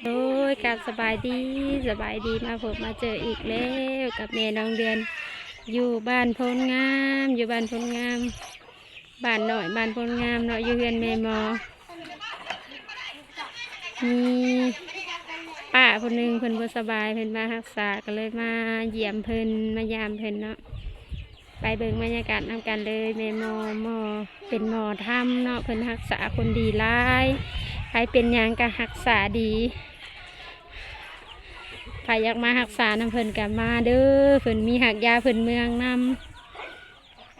ໂດຍ ກັບສະບາຍດີ ສະບາຍດີ ມາພົບມາເຈີອີກແລ້ວກັບແມ່ນ້ອງເດືອນ ຢູ່ບ້ານໂພນງາມ ຢູ່ບ້ານໂພນງາມ ບ້ານນ້ອຍບ້ານໂພນງາມເນາະ ຢູ່ເຮືອນແມ່ໝໍ. ມີປ້າຜູ້ໜຶ່ງເພິ່ນບໍ່ສະບາຍ ເພິ່ນມາຮັກສາ ກໍເລີຍມາຢ້ຽມເພິ່ນ ມາຢາມເພິ່ນເນາະ. ໄປເບິ່ງບັນຍາກາດນຳກັນເລີຍ ແມ່ໝໍ ໝໍ ເປັນໝໍທຳເນາະ ເພິ່ນຮັກສາຄົນດີຫຼາຍ ໃຜເປັນຫຍັງກໍຮັກສາດີ ໃຜຢາກມາຮັກສານຳເພິ່ນກໍມາເດີ ເພິ່ນມີຮັກຢາພື້ນເມືອງນຳ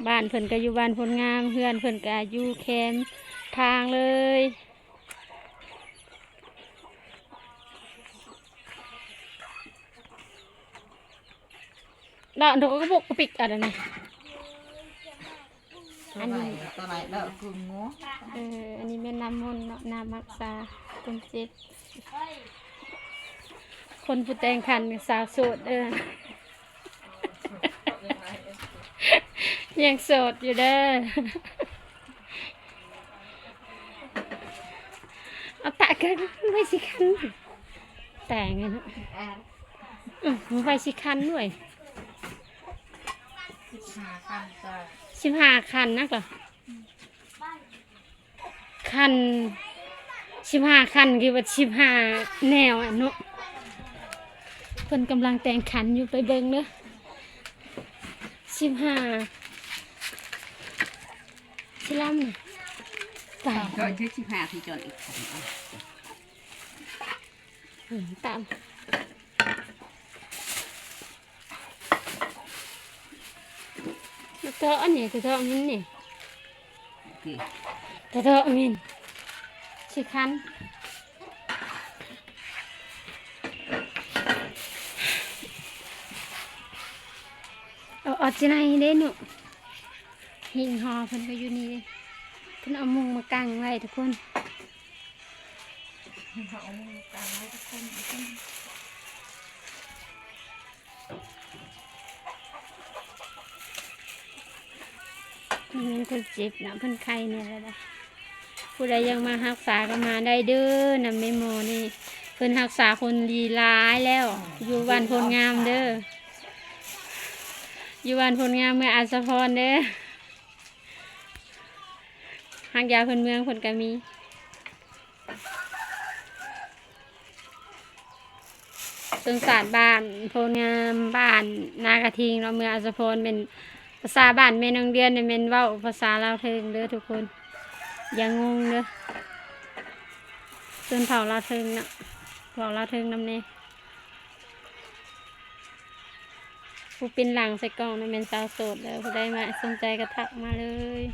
ບ້ານເພິ່ນກໍຢູ່ບ້ານໂພນງາມ ເຮືອນເພິ່ນກໍຢູ່ແຄມທາງເລີຍ. ດອກ ດອກກະປຸກກະປິກ ອັນນັ້ນນະ ອັນນີ້ ຕົວໃດ ຕົວໃດ ດອກກຸງງູ ເອີ ອັນນີ້ແມ່ນນ້ຳມົນເນາະ ນ້ຳຮັກສາຄົນເຈັບ ຄົນຜູ້ແຕ່ງຄັນ ສາວໂສດເດີ ຍັງໂສດຢູ່ເດີ. ເອົາຕະເກີນໄວ້ຊິຄັນ ແຕ່ງເນາະ ອື ໄວ້ຊິຄັນດ້ວຍ ສິບຫ້າຄັນ ສິບຫ້າຄັນ ນັກລະ ຄັນ ສິບຫ້າຄັນ ຄືວ່າສິບຫ້າແນວ ອັນເນາະ ເພິ່ນກຳລັງແຕ່ງຄັນຢູ່ ໄປເບິ່ງເດີ ສິບຫ້າ ຊິລຳ ໄປ ກໍຄືສິບຫ້າທີ່ຈອນອີກ ອືມ ຕາມ ເທາະອັນນີ້ ເທາະມິນນີ້ ເທາະມິນ ຊິຄັນ ເອົາ ເອົາຈີ່ໄນເດ້ໜູ ຫີງຫໍ່ເພິ່ນກໍຢູ່ນີ້ເດ້ ເພິ່ນເອົາມຸງມາກາງໄວ້ທຸກຄົນ. ແມ່ນຄົນເຈັບນະ ເພິ່ນໄຂ້ແດ່ແລ້ວ ຜູ້ໃດຢາກມາຮັກສາກໍມາໄດ້ເດີ ນຳແມ່ໝໍນີ້ ເພິ່ນຮັກສາຄົນດີຫຼາຍແລ້ວ ຢູ່ບ້ານໂພນງາມເດີ ຢູ່ບ້ານໂພນງາມ ເມືອງອາດສະພອນເດີ. ຮັກຢາພື້ນເມືອງເພິ່ນກໍມີ ຊົນຊາດບ້ານໂພນງາມ ບ້ານນາກະທິງເນາະ ເມືອງອາດສະພອນ ແມ່ນພາສາບ້ານແມ່ນ້ອງເດືອນນີ້ແມ່ນເວົ້າພາສາລາວເທິງເດີທຸກຄົນ ຢ່າງົງເດີ ຊົນເຜົ່າລາວເທິງເນາະ ເວົ້າລາວເທິງນຳແດ່. ຜູ້ປິ່ນຫຼັງໃສ່ກ້ອງນັ້ນແມ່ນສາວໂສດເດີ ຜູ້ໃດມາສົນໃຈກໍທັກມາເລີຍ.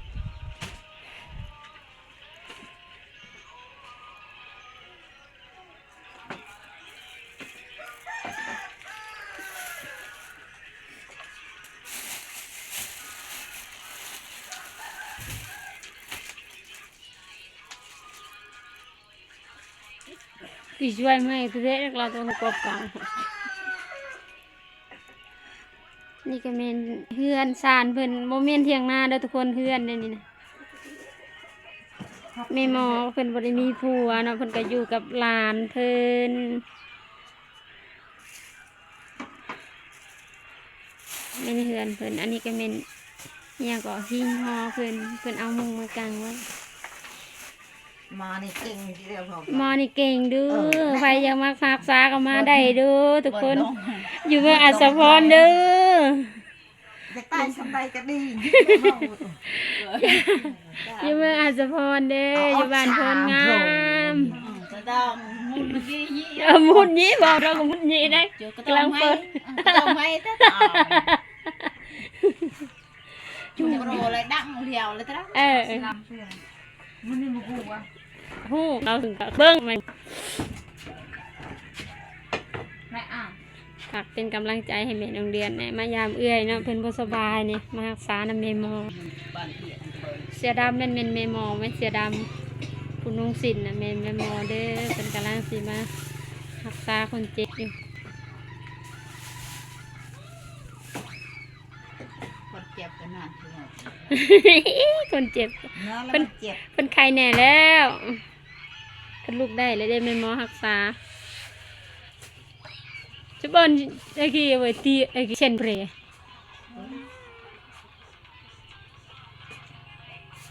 ຊິຊ່ວຍເມື່ອຍແທ້ໆ ລາວຕ້ອງປອບກາງ. ນີ້ກໍແມ່ນເຮືອນຊານເພິ່ນ ບໍ່ແມ່ນຖຽງນາເດີທຸກຄົນ ເຮືອນເດ້ນີ້ນະ. ແມ່ໝໍເພິ່ນບໍ່ໄດ້ມີຜົວເນາະ ເພິ່ນກໍຢູ່ກັບຫຼານເພິ່ນ. ແມ່ນເຮືອນເພິ່ນ ອັນນີ້ກໍແມ່ນ ອີ່ຫຍັງເກາະ ຫິ້ງຫໍ່ເພິ່ນ ເພິ່ນເອົາມຸງມາກາງໄວ້. ໝໍນີ້ເກັ່ງຢູ່ແລ້ວ ໝໍນີ້ເກັ່ງເດີ ເອີ ໃຜຢາກມາຮັກສາກໍມາໄດ້ເດີທຸກຄົນ ຢູ່ເມືອງອາດສະພອນເດີ. ຢາກຕາຍສ່ຳໃດກໍດີ ຢູ່ເມືອງອາດສະພອນເດ້ ຢູ່ບ້ານໂພນງາມ. ເອົາ ມຸນຍິ ເວົ້າເຮົາກໍມຸນຍິໄດ້ ກຳລັງເປີດ ເອີ ເຮົາເຖິງເບິ່ງ ແມ່ອາ ຝາກເປັນກຳລັງໃຈໃຫ້ແມ່ນ້ອງເດືອນແດ່ ມາຢາມເອື້ອຍເນາະ ເພິ່ນບໍ່ສະບາຍນີ້ ມາຮັກສານຳແມ່ໝໍ. ເສື້ອດຳແມ່ນ ແມ່ນແມ່ໝໍ ແມ່ນເສື້ອດຳ ຜູ້ນຸ່ງສິ້ນນະ ແມ່ນແມ່ໝໍເດີ ເພິ່ນກຳລັງຊິມາຮັກສາຄົນເຈັບຢູ່. ຄົນເຈັບກໍນອນ ຄົນເຈັບ ເນາະ ແລ້ວມັນເຈັບ ເພິ່ນໄຂ້ແນ່ແລ້ວ. ໄ ລູກໄດ້ແລ້ວເດ້ ແມ່ໝໍຮັກສາ. ຈະເບິ່ງໄອ້ກີ້ເວີຍ ຕີໄອ້ກີ້ເຊັ່ນເບຣ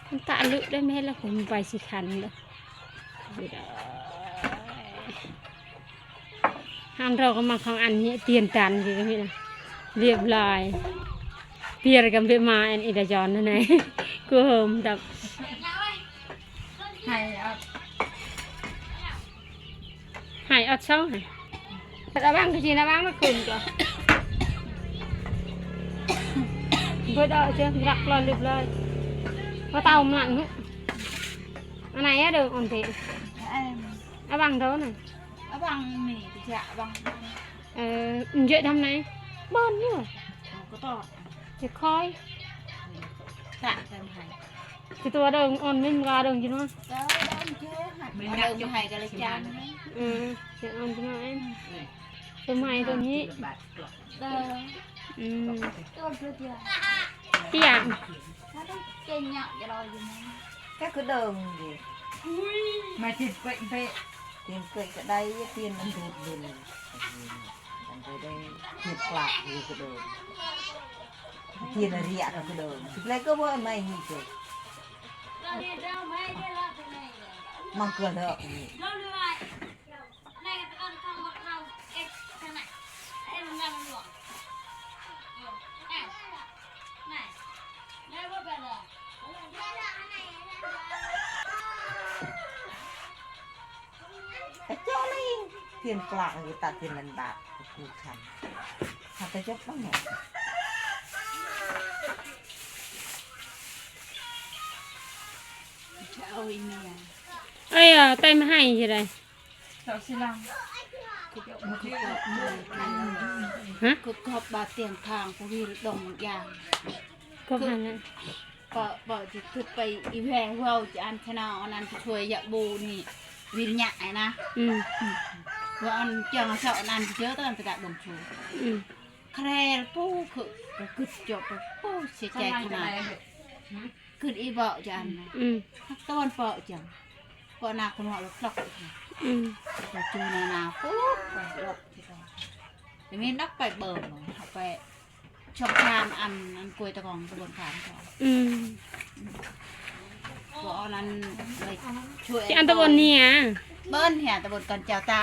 ມັນຕະລຶໄດ້ແມ່ນລະ ຄົນໄປຊິຄັນເດີ. ຫ້າມເຮົາກໍມາຂອງອັນນີ້ ຕຽນຕັນຄືກັນນີ້ນະ ລຽບລ້ອຍ. ເປຍກັນເປມາອັນອີດາຈອນນັ້ນນະ ກູໂຮມດັບ ໃຫ້ເອົາ ໃຫ້ເອົາຊ່ອງໃຫ້ ລະວັງຄືຊິລະວັງມາຂຶ້ນກໍ ເບິດເອົາເຈົ້າ ລັກລອຍລຽບລ້ອຍ ວ່າເຕົາມັນ ອັນໄນອະເດີ ອອນເຕ ລະວັງເດີນະ. ອະບັງນີ້ຈະບັງ ເອີ ເຍາະທຳໄນ ບ່ອນຢູ່ ເອົາກໍຕອດ ຈະຄອຍ ຕະແຕ່ໃຫ້ ຈະຕົວເດີງອ່ອນ ແມ່ນວ່າເດີງຢູ່ເນາະ ເດີງເຈ ມັນເດີງໃຫ້ກໍເລີຍຈານ ອືມ ຈະອ່ອນຕົວໃໝ່ ຕົວໃໝ່ຕົວນີ້ ເດີ ອືມ ຕົວດຽວ ອີຫຍັງ ເກັ່ງຍະ ຈະລອຍຢູ່ນັ້ນ ກໍຄືເດີງຢູ່ ມາຊິເປະ ຕຽນເກີດກໍໄດ້ ຕຽນມັນດູດດຸນ ມັນໄດ້ໄດ້ ຕຽນກລາກຢູ່ຄືເດີມ ຕຽນລະລຽກກໍຄືເດີມ ຊິແລກໍບໍ່ໃໝ່ນີ້ເກີດ ມັນເກີດແລ້ວນີ້ ກະເຈາະນີ້ ຕຽນກລາກ ຕາຕຽນລັນບາກ ກູຄັນ ຫາກະຈົບບັງເນາະ ເອົາອີເມຍ ເອີຍ ເອົາແຕ່ມາໃຫ້ຊິໄດ້ ເຈົ້າຊິລັງ ຮະ ຄືກອບບາດຕຽງທາງ ພວກວິລດົງມັນຢ່າງ ກໍຫັ້ນແຫຼະ ປະ ປະ ຈະຄືໄປອີແວເວົ້າຈະອັນຊະນາ ອັນນັ້ນໄປຊ່ວຍຍະບູນີ້ ວິນຍະໄອ້ນະ ອືມ ວ່າອັນຈັ່ງຊະ ອັນນັ້ນເຈີຕະກັນຕະດະດົງຊູ ອືມ ຄະແລປູຄື ກະກຶດຈົບ ປູເສຍໃຈຂະໜາດ ຂຶ້ນອີເບົາຈະອັນນະ ອືມ ຕາວັນເປາະຈັ່ງ ເປາະນາກະມອລະຟລັອກ ອືມ ກະຈູນານາ ປູ ກະລັອກ ຈະມີນັກໄປເບິ່ງ ເອົາໄປ ຊ່ອງທາງອັນ ອັນກວຍຕະກອງຕະບົນຂາມ ອືມ ບໍ່ອັນນັ້ນໄປຊ່ວຍ ທີ່ອັນຕະບົນນີ້ອະ ເບິ່ນເຮຍ ຕະບົນກັນເຈົ້າຕະ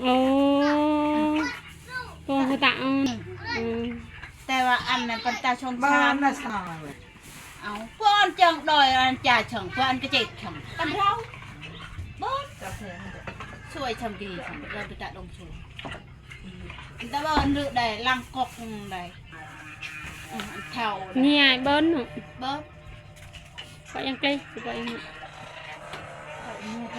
ໂອ້ ໂປງໂຄຕະ ອືມ ແຕ່ວ່າອັນນັ້ນປັນຕາຊ່ອງທາງ ເອົາ ເພິ່ນຈັ່ງດອຍອັນຈາຊ່ອງ ເພິ່ນກະເຈັດຊ່ອງ ກັນເຮົາ ເບິ່ນ ຊ່ວຍຊ່ຳດີຊ່ຳ ເຮົາໄປຕະດົງຊ່ວຍ ແຕ່ວ່າອັນລຶໄດ້ຫຼັງກອກໄດ້ ເທົ່ານີ້ອ້າຍເບິ່ນ ເບິ່ນ ເພາະຍັງເກລ ເພາະຍັງ ເ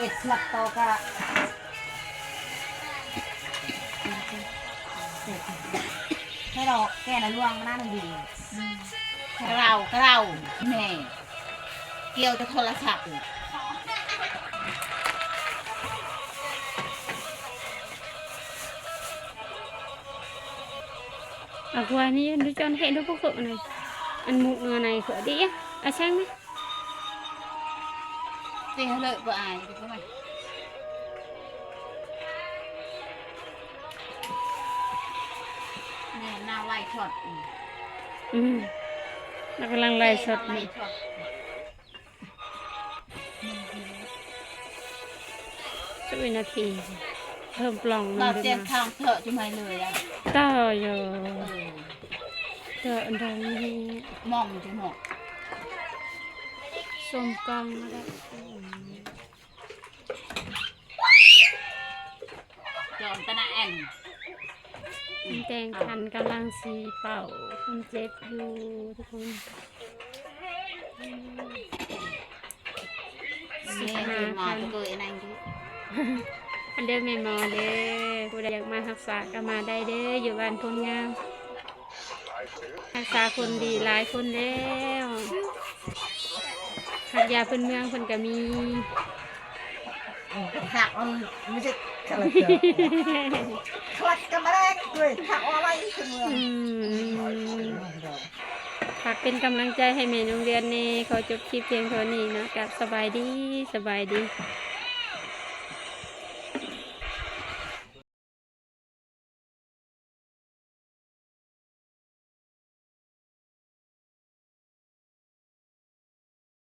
ອັດສະລັບຕໍ່ກະ ໃຫ້ລອກແກ່ນະລວງມານະ ມັນດີ ກະເລົາ ກະເລົາ ແມ່ ກ່ຽວແຕ່ໂທລະສັບ ອາ ກວານີ້ດູຈອນເຫັນດູພວກເຂົາອັນນັ້ນ ອັນມຸກອັນໃນເຂົາດີ ອາ ແຊງນະ ເຕະເລີກບໍ່ອາຍ ເຕະເຂົ້າມາ ແມ່ນນາໄລຊອດ ອືມ ອືມ ລາວກຳລັງໄລຊອດ ໄລຊອດ. ສິບວິນາທີ ເພີ່ມປະລອງໜຶ່ງ ຕຽງທາງເຖາະ ຈະໄໝເລີຍອະ ຕາຍເອີ ເອີ ເຖາະອັນໃດ ມອງຈະເນາະ ສົມກອງມາໄດ້ ຈອມຕະນະແອນ ແຕ່ງຄັນກຳລັງຊິເປົ່າຄົນເຈັບຢູ່ທຸກຄົນ ສິບຫ້າຄັນ ອັນເດີແມ່ໝໍເດີ ຜູ້ໃດຢາກມາຮັກສາກະມາໄດ້ເດີ ຢູ່ບ້ານໂພນງາມ ຮັກສາຄົນດີຫຼາຍຄົນແລ້ວ. ຜັກຢາພື້ນເມືອງເພິ່ນກໍມີ. ອືມ ຜັກມັນບໍ່ໃຊ່ຄະລາດ ຄະລາດກະມະແລງເວີຍ ຜັກອອໄລຄືເມືອງ. ອືມ ຝາກເປັນກຳລັງໃຈໃຫ້ແມ່ນ້ອງເດືອນແດ່. ຂໍຈົບຄລິບພຽງເທົ່ານີ້ເນາະ. ກັບສະບາຍດີ ສະບາຍດີ.